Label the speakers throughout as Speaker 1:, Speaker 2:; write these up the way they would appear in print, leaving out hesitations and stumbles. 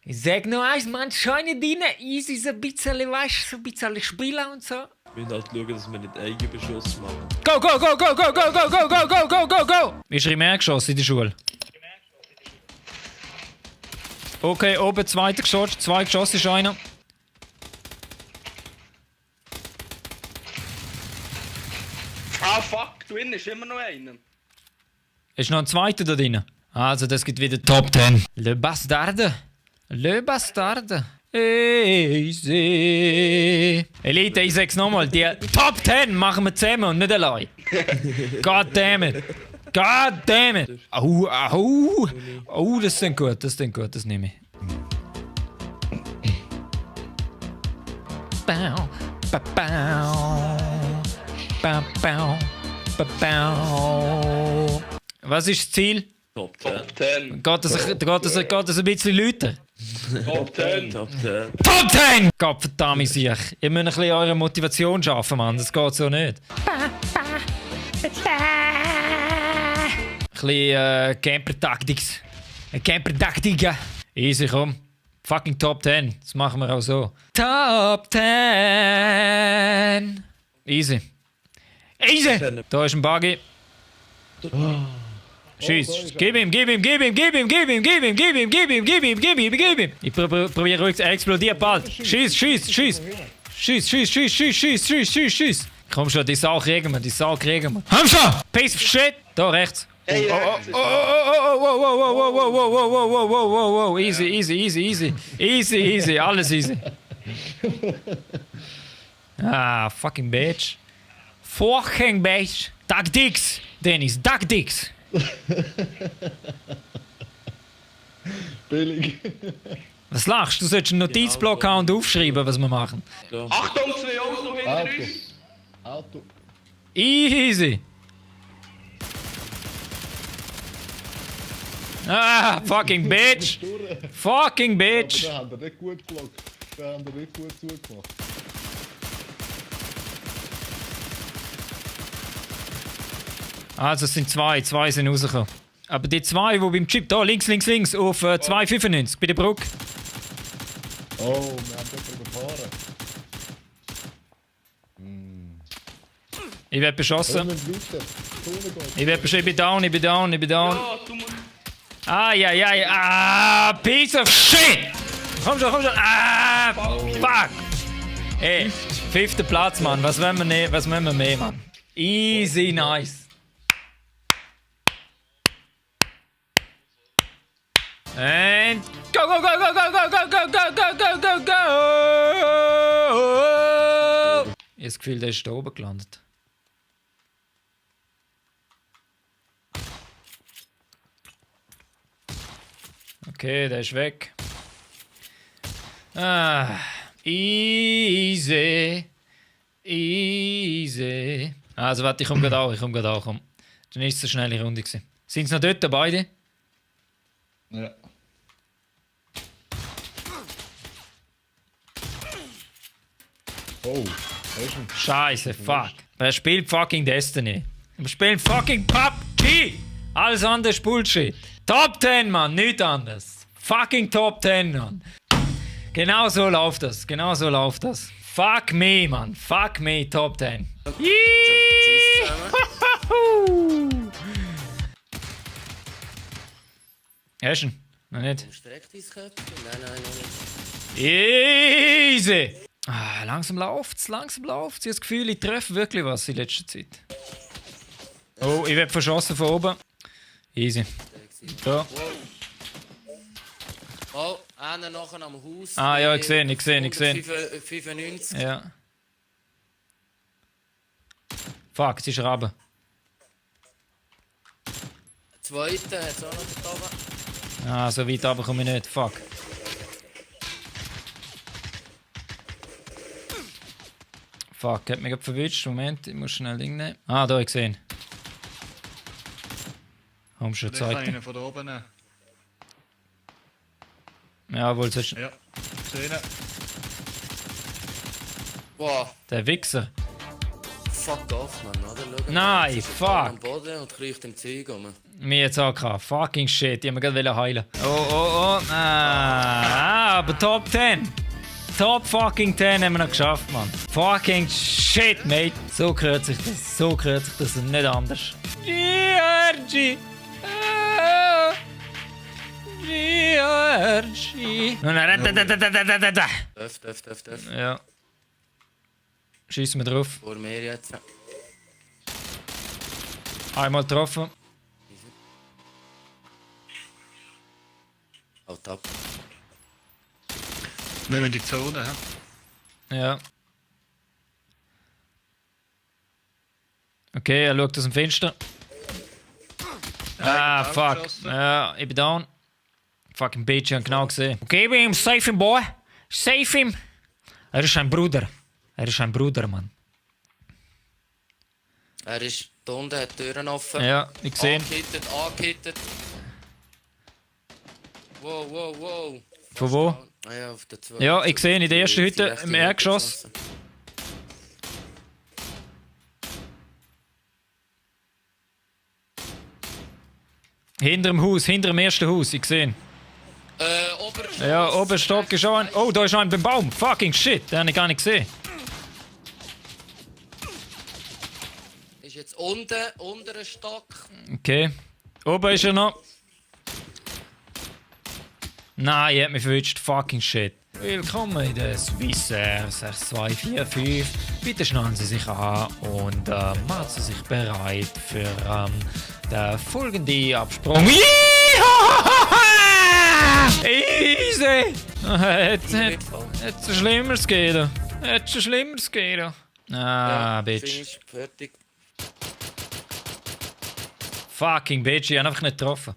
Speaker 1: Ich sag noch eins, man, scheine rein, easy so ein bisschen, weißt du, so ein bisschen spielen und so.
Speaker 2: Wir müssen halt schauen, dass wir nicht Eigenbeschuss machen.
Speaker 1: Go, go, go, go, go, go, go, go, go, go, go, go, go! Wie ist mehr geschossen in der Schule? Okay, oben zweiter Geschoss, 2 Geschosse ist einer.
Speaker 3: Ah fuck, drin ist immer noch einer.
Speaker 1: Ist noch ein zweiter da drin? Also, das gibt wieder Top 10. Le Bastarde. Le Bastarde. Easy. Elite, ich sag's nochmal, die Top 10 machen wir zusammen und nicht allein. God damn it. God damn it. Au, au. Oh, das klingt gut, das nehme ich. Bau, ba, bau. Bau, bau, ba, bau. Was ist das Ziel?
Speaker 2: Top 10.
Speaker 3: Top 10.
Speaker 1: Geht das ein bisschen Leute?
Speaker 3: Top 10.
Speaker 2: Top 10.
Speaker 1: Top 10! Gott verdammt sich. Ihr müsst ein bisschen eure Motivation schaffen, Mann. Das geht so nicht. Ein bisschen Camper-Taktik. Camper-Taktik. Easy, komm. Fucking Top 10. Das machen wir auch so. Top 10! Easy. Easy! Da ist ein Buggy. Schieß. Gib ihm. Ich probiere ruhig, er explodiert bald. Schieß. Komm schon, die Sau kriegen wir, Komm schon! Piece of shit! Da rechts.
Speaker 3: Hey,
Speaker 1: Oh, easy, alles easy. Ah, fucking bitch. Taktiks, Dennis, Taktiks.
Speaker 4: Billig.
Speaker 1: Was lachst du? Du solltest einen Notizblock haben und aufschreiben, was wir machen.
Speaker 3: Achtung, 2 Autos hinter
Speaker 4: Auto.
Speaker 3: uns.
Speaker 4: Auto.
Speaker 1: Easy. Ah, fucking bitch. Fucking bitch.
Speaker 4: Da haben wir nicht gut gelockt. Da haben wir nicht gut zugemacht.
Speaker 1: Also es sind zwei sind rausgekommen. Aber die 2, die beim Chip, da links, auf 2,95 bei der Brücke.
Speaker 4: Oh, wir haben jemanden überfahren.
Speaker 1: Ich werde beschossen.
Speaker 4: Können wir weiter?
Speaker 1: Ich bin down.
Speaker 3: Ja, du musst...
Speaker 1: Ah, piece of shit! Komm schon. Ah, fuck! Ey, 5. Platz, Mann. Was wollen wir mehr, Mann? Easy, nice. And go! Ich habe das Gefühl, der ist da oben gelandet. Okay, der ist weg. Ah, easy. Also warte, ich komme gerade auch, komm. Dann ist es eine schnelle Runde gewesen. Sind sie noch dort, beide?
Speaker 4: Ja. Oh,
Speaker 1: Scheiße, fuck. Wer spielt fucking Destiny? Wir spielen fucking PUBG! Alles andere ist Bullshit. Top 10, Mann, nichts anderes. Fucking Top 10, Mann. Genau so läuft das. Fuck me, Mann. Fuck me, Top 10. Hast du ihn? Noch nicht?
Speaker 5: Nein, noch nicht.
Speaker 1: Easy! Ah, langsam läuft's. Ich habe das Gefühl, ich treffe wirklich was in letzter Zeit. Oh, ich werde verschossen von oben. Easy. Da.
Speaker 5: Oh, einer nachher am Haus.
Speaker 1: Ah ja, ich sehe.
Speaker 5: 95.
Speaker 1: Ja. Fuck, es ist Rabe.
Speaker 5: Zweiter hat es auch noch da oben.
Speaker 1: Ah, so weit runter komme ich nicht. Fuck. Fuck, hat mich gerade verwünscht. Moment, ich muss schnell Ding nehmen. Ah, da, ich sehe ihn. Komm schon,
Speaker 6: Ich kann
Speaker 1: zeig
Speaker 6: ihn
Speaker 1: dir.
Speaker 6: von da oben nehmen.
Speaker 1: Jawohl, sollst du...
Speaker 6: Ja, sehe ihn.
Speaker 5: Boah,
Speaker 1: Der Wichser.
Speaker 5: fuck off, Mann, oder? Schau,
Speaker 1: Nein,
Speaker 5: jetzt ist er
Speaker 1: fuck.
Speaker 5: am Boden und kriecht im Zeug rum.
Speaker 1: Mir jetzt auch gehabt. Fucking shit, ich hab mir gerade heilen. Oh. Aber Top 10. Top fucking 10 haben wir noch geschafft, Mann. Fucking shit, mate. So gehört sich das und nicht anders. GRG. GRG.
Speaker 5: Döf.
Speaker 1: Ja. Schießen wir drauf.
Speaker 5: Vor mir jetzt.
Speaker 1: Einmal getroffen.
Speaker 5: Halt ab.
Speaker 6: Nehmen wir die Zone, hä?
Speaker 1: Ja. Okay, er schaut aus dem Fenster. Ah, fuck. Ja, ich bin down. Fucking Bitch, ich hab genau gesehen. Okay, wir haben safe him, boy. Save him. Er ist ein Bruder. Mann.
Speaker 5: Er ist da unten, hat die Türen offen.
Speaker 1: Ja, ich gesehen.
Speaker 5: Angehittet. Wow.
Speaker 1: Von wo?
Speaker 5: Ah ja, auf der 2.
Speaker 1: Ja, ich sehe in der ersten Hütte im Erdgeschoss. Hinter dem ersten Haus, ich sehe ihn.
Speaker 5: Oberstock.
Speaker 1: Ja, Oberstock ist schon ein. Oh, da ist ein beim Baum. Fucking shit, den habe ich gar nicht gesehen.
Speaker 5: Ist jetzt unter Stock.
Speaker 1: Okay. Oben ist er noch. Nein, er hat mich verwünscht. Fucking shit. Willkommen in der Swissair 6245. Bitte schnallen Sie sich an und machen Sie sich bereit für den folgenden Absprung. Easy! Hätte Schlimmeres gehen. Ah, Bitch.
Speaker 5: Finish, fertig.
Speaker 1: Fucking Bitch, ich habe einfach nicht getroffen.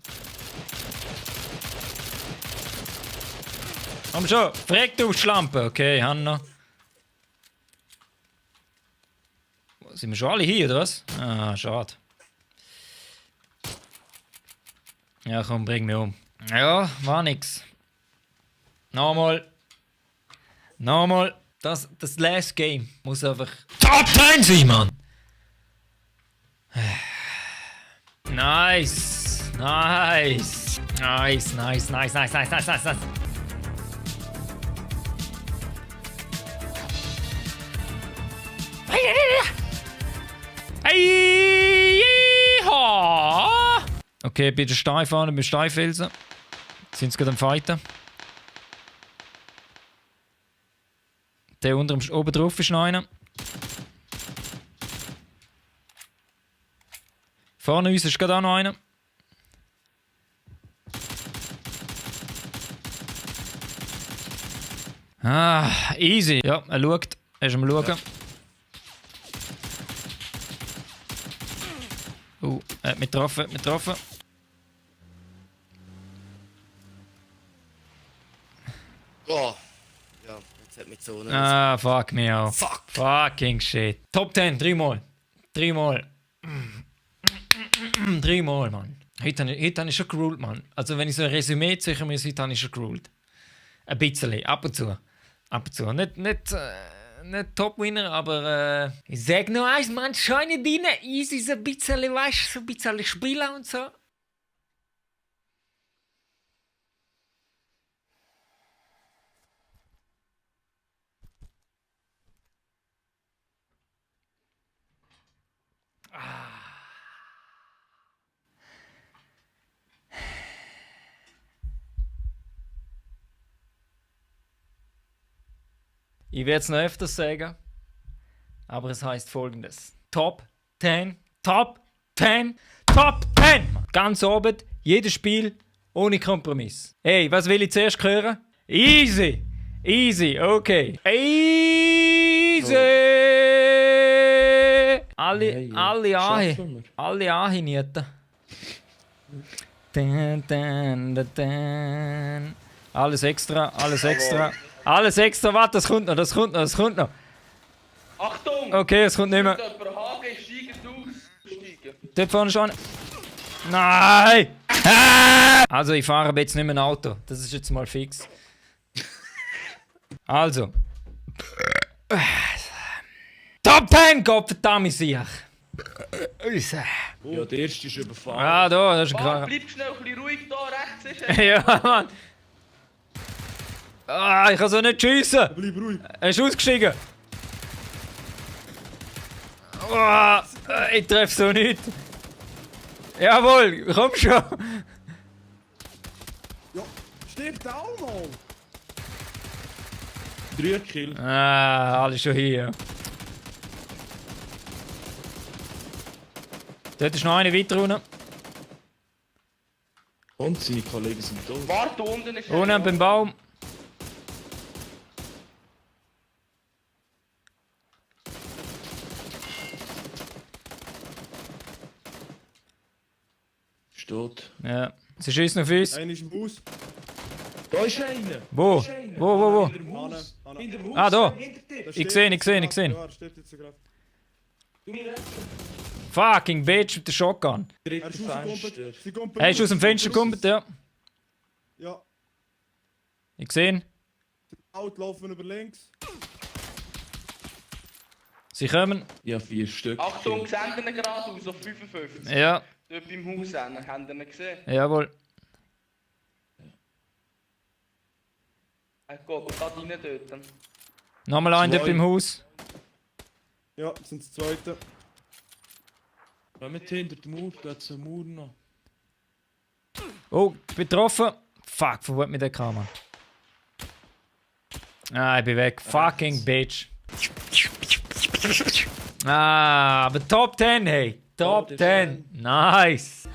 Speaker 1: Komm schon, frag du Schlampe. Okay, Hanna. Sind wir schon alle hier, oder was? Ah, schade. Ja, komm, bring mich um. Ja, war nix. Nochmal. Das Last Game muss einfach Top 10 sein, Mann! Nice. Okay, bei der Stein fahren, beim Steinfelsen. Sind sie gerade am Fighten. Der oben drauf ist noch einer. Vorne uns ist gerade auch noch einer. Ah, easy. Ja, er schaut. Er ist am Schauen. Er hat mich getroffen.
Speaker 5: Oh. Ja, jetzt hat mich die Zone.
Speaker 1: Ah, fuck me auch.
Speaker 5: Fuck.
Speaker 1: Fucking shit. Top 10, dreimal, Mann. Heute habe ich schon geruled, Mann. Also wenn ich so ein Resümee ziehen muss, heute habe ich schon geruled. Ein bisschen, ab und zu. Nicht Top-Winner, aber ich sag nur eins, man, scheine drin, easy so ein bisschen, weißt du, so ein bisschen spielen und so. Ich werde es noch öfters sagen, aber es heißt folgendes: Top 10. Ganz oben, jedes Spiel ohne Kompromiss. Hey, was will ich zuerst hören? Easy, okay. Easy! Alle anhinieten. Alles extra. Warte, das kommt noch.
Speaker 3: Achtung!
Speaker 1: Okay, es kommt nicht mehr.
Speaker 3: Jemand Hagen, steigen aussteigen.
Speaker 1: Dort vorne schon. Nein! Also, ich fahre jetzt nicht mehr ein Auto. Das ist jetzt mal fix. Also. Top 10, Gottverdammt, sich. Unser.
Speaker 2: Ja, der erste ist überfahren.
Speaker 1: Ah, da, das ist
Speaker 3: Bart,
Speaker 1: klar.
Speaker 3: bleib schnell ein bisschen ruhig da, rechts ist er.
Speaker 1: Ja, Mann. Ah, ich kann so nicht schiessen.
Speaker 4: Bleib ruhig.
Speaker 1: Er ist ausgestiegen. Oh, ich treffe so nicht. Jawohl, komm schon.
Speaker 4: Ja, stirbt auch mal.
Speaker 2: 3 Kill.
Speaker 1: Ah, alle schon hier. Dort ist noch eine weiter unten.
Speaker 2: Und seine Kollegen sind tot.
Speaker 3: Warte, unten ist er.
Speaker 1: Unten beim Baum.
Speaker 2: Ist tot.
Speaker 1: Ja, sie schießen auf uns.
Speaker 4: Einer ist im Haus.
Speaker 2: Da ist einer!
Speaker 1: Wo?
Speaker 2: Da ist einer.
Speaker 1: Wo?
Speaker 2: In dem Haus.
Speaker 4: Anna.
Speaker 2: In dem Haus.
Speaker 1: Ah, da.
Speaker 2: Hinter dir.
Speaker 4: Da
Speaker 1: Ich
Speaker 4: stirbt
Speaker 1: sehe ihn,
Speaker 4: jetzt
Speaker 1: ich sehe ihn,
Speaker 4: gerade.
Speaker 1: ich sehe ihn.
Speaker 4: Ja, er stirbt jetzt gerade.
Speaker 2: Du mir rechts.
Speaker 1: Fucking Bitch mit der Shotgun.
Speaker 4: Er
Speaker 2: Dritte
Speaker 4: ist rausgekumpelt.
Speaker 2: Fenster.
Speaker 4: Sie kommt
Speaker 1: Er ist aus dem Fenster gekommen, ja.
Speaker 4: Ja,
Speaker 1: Ich sehe ihn.
Speaker 4: Out laufen über links.
Speaker 1: Sie kommen.
Speaker 2: Ja, 4 Stück.
Speaker 3: Achtung, senden ihn geradeaus auf 55.
Speaker 1: Ja,
Speaker 3: Dort beim Haus hin, habt ihr ihn gesehen?
Speaker 1: jawohl.
Speaker 3: Er geht gerade rein dort.
Speaker 1: Nochmal einen dort
Speaker 2: Zwei.
Speaker 1: im Haus.
Speaker 4: Ja, das sind das zweite.
Speaker 2: Wenn wir hinter dem Mauer, da hat es einen Mauer noch.
Speaker 1: Oh, ich bin getroffen. Fuck, von wo hat mich der kam, Mann? Ah, ich bin weg. Fucking Bitch. Ah, aber Top 10, hey. Top
Speaker 2: Oh, das ist
Speaker 1: 10. Nice.